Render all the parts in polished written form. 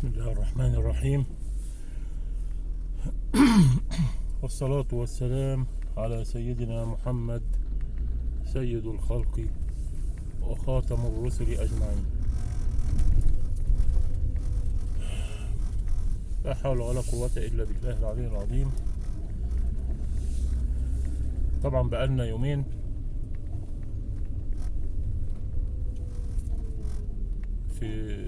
بسم الله الرحمن الرحيم، والصلاة والسلام على سيدنا محمد سيد الخلق وخاتم الرسل أجمعين. لا حول ولا قوة إلا بالله العلي العظيم. طبعا بقالنا يومين في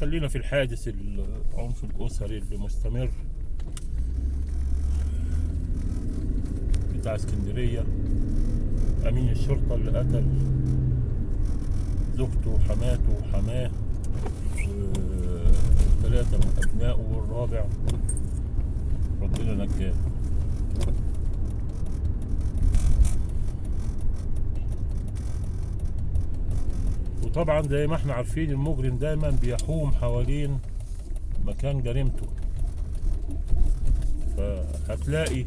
خلينا في الحادث العنف الأسري اللي مستمر بتاع اسكندرية، أمين الشرطة اللي قتل زوجته وحماته وحماه وثلاثة من أبنائه والرابع ربنا نجاه. وطبعا زي ما احنا عارفين المجرم دايما بيحوم حوالين مكان جريمته، فهتلاقي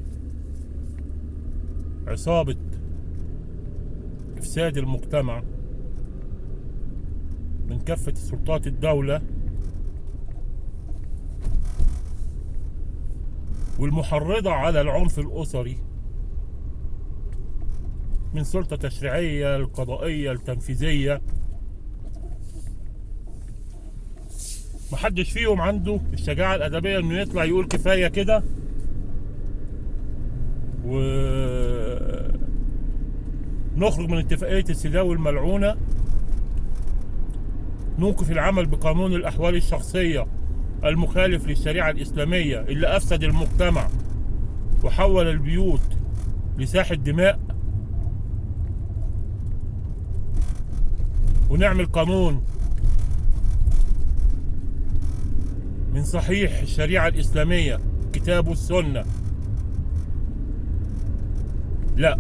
عصابة إفساد المجتمع من كافة سلطات الدولة والمحرضة على العنف الأسري من سلطة تشريعية، القضائية، التنفيذية، محدش فيهم عنده الشجاعة الأدبية إنه يطلع يقول كفاية كده ونخرج من اتفاقية السيداو الملعونة، نوقف العمل بقانون الأحوال الشخصية المخالف للشريعة الإسلامية اللي أفسد المجتمع وحول البيوت لساحة دماء، ونعمل قانون من صحيح الشريعة الإسلامية كتاب والسنة. لا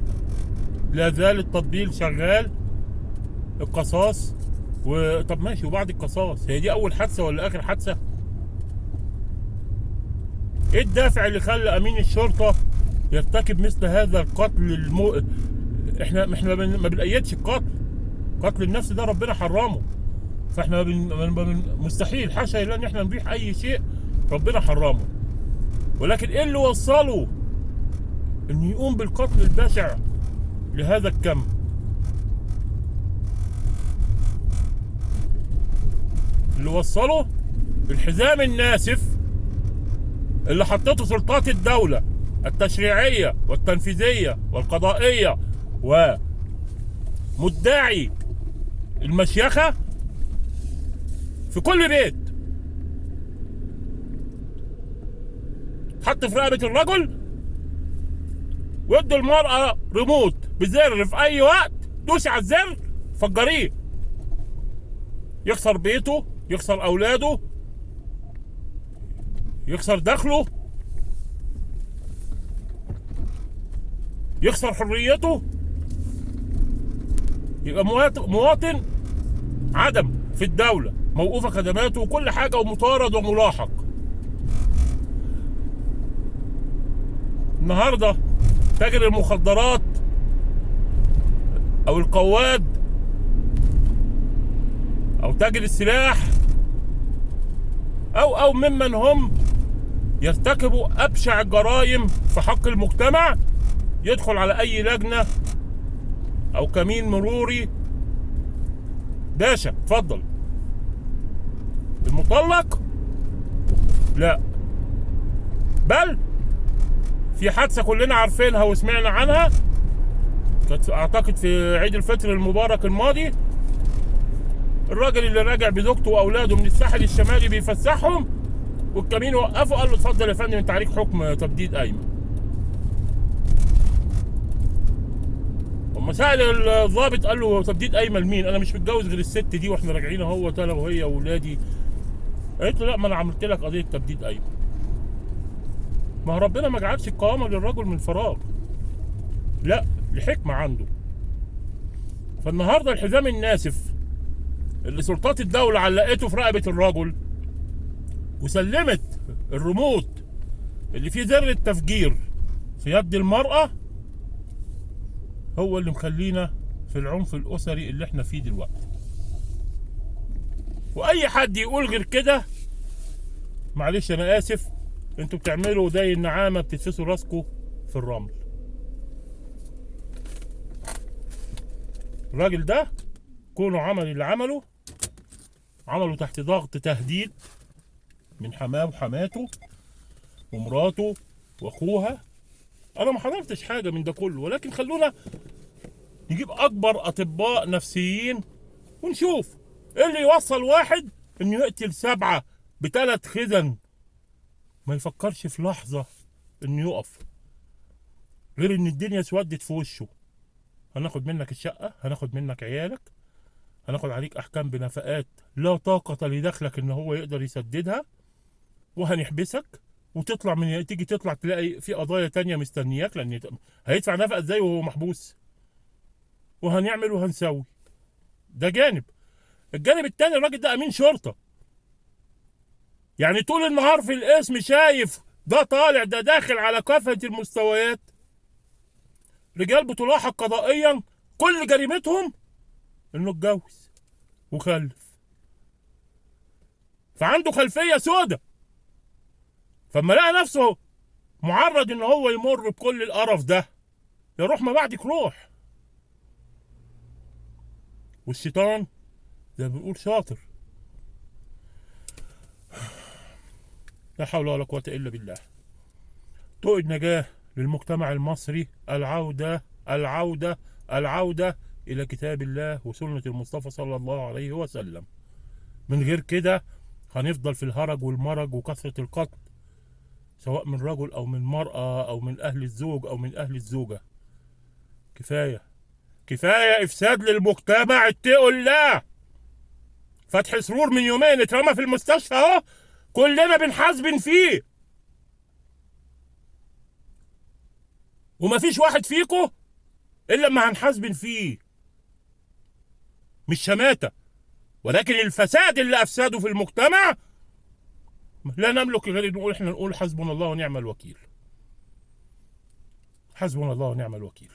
زال التطبيل شغال، القصاص طب ماشي، وبعد القصاص هي دي أول حادثة ولا آخر حادثة؟ إيه الدافع اللي خلى أمين الشرطة يرتكب مثل هذا القتل؟ إحنا ما بنأيدش القتل، قتل النفس ده ربنا حرمه، فاحنا مستحيل حاشا لله ان احنا نبيح اي شيء ربنا حرمه، ولكن ايه اللي وصله انه يقوم بالقتل البشع لهذا الكم؟ اللي وصله الحزام الناسف اللي حطته سلطات الدولة التشريعية والتنفيذية والقضائية ومدعي المشيخة في كل بيت، حط في رقبة الرجل وادوا المرأة ريموت بزر في أي وقت، دوس على الزر فجريه، يخسر بيته، يخسر أولاده، يخسر دخله، يخسر حريته، يبقى مواطن عدم في الدولة، موقوفة خدماته وكل حاجة ومطارد وملاحق. النهاردة تاجر المخدرات أو القواد أو تاجر السلاح أو ممن هم يرتكبوا أبشع الجرائم في حق المجتمع يدخل على أي لجنة أو كمين مروري، باشا اتفضل. المطلق لا، بل في حادثة كلنا عارفينها وسمعنا عنها، كانت اعتقد في عيد الفطر المبارك الماضي، الراجل اللي راجع بزوجته واولاده من الساحل الشمالي بيفسحهم والكمين وقفه قال له اتفضل يا فندم انت عليك حكم تبديد قايمة. اما سأل الضابط قال له تبديد قايمة لمين؟ انا مش متجوز غير الست دي واحنا راجعين اهو انا وهي واولادي. قالت له لا، ما انا عملت لك قضية تبديد قايمة. ما هو ربنا ما جعلش القوامة للرجل من فراغ، لا، لحكمه عنده. فالنهارده الحزام الناسف اللي سلطات الدولة علقته في رقبة الرجل وسلمت الريموت اللي فيه زر التفجير في يد المراة هو اللي مخلينا في العنف الاسري اللي احنا فيه دلوقتي. واي حد يقول غير كده معلش انا اسف، انتوا بتعملوا زي النعامه بتدفسوا راسكم في الرمل. الراجل ده كونه عمل اللي عمله، عمله تحت ضغط تهديد من حماه وحماته ومراته واخوها. انا ما حضرتش حاجة من ده كله، ولكن خلونا نجيب اكبر اطباء نفسيين ونشوف ايه اللي يوصل واحد انه يقتل 7 ب3 خزن، ما يفكرش في لحظة انه يقف، غير ان الدنيا سودت في وشه. هناخد منك الشقة، هناخد منك عيالك، هناخد عليك احكام بنفقات لا طاقة لدخلك ان هو يقدر يسددها، وهنحبسك، وتطلع من تيجي تطلع تلاقي في قضايا تانية مستنياك، لان هيدفع نفقه ازاي وهو محبوس، وهنعمل وهنسوي. ده جانب. الجانب التاني، الراجل ده امين شرطه، يعني طول النهار في القسم شايف ده طالع ده داخل على كافة المستويات، رجال بتلاحق قضائيا كل جريمتهم انه اتجوز وخلف، فعنده خلفية سودة. فما لقى نفسه معرض ان هو يمر بكل القرف ده، يا روح ما بعدك روح. والشيطان زي ما بنقول شاطر. لا حول ولا قوة إلا بالله. طوق النجاة للمجتمع المصري العودة العودة العودة إلى كتاب الله وسنة المصطفى صلى الله عليه وسلم. من غير كده هنفضل في الهرج والمرج وكثرة القتل، سواء من رجل أو من مرأة أو من أهل الزوج أو من أهل الزوجة. كفاية كفاية إفساد للمجتمع، اتقوا الله. فتحي سرور من يومين اترمى في المستشفى اهو، كلنا بنحاسبن فيه، ومفيش واحد فيكو الا لما هنحاسبن فيه. مش شماتة، ولكن الفساد اللي افساده في المجتمع لا نملك غير نقول احنا نقول حسبنا الله ونعم الوكيل. حسبنا الله ونعم الوكيل.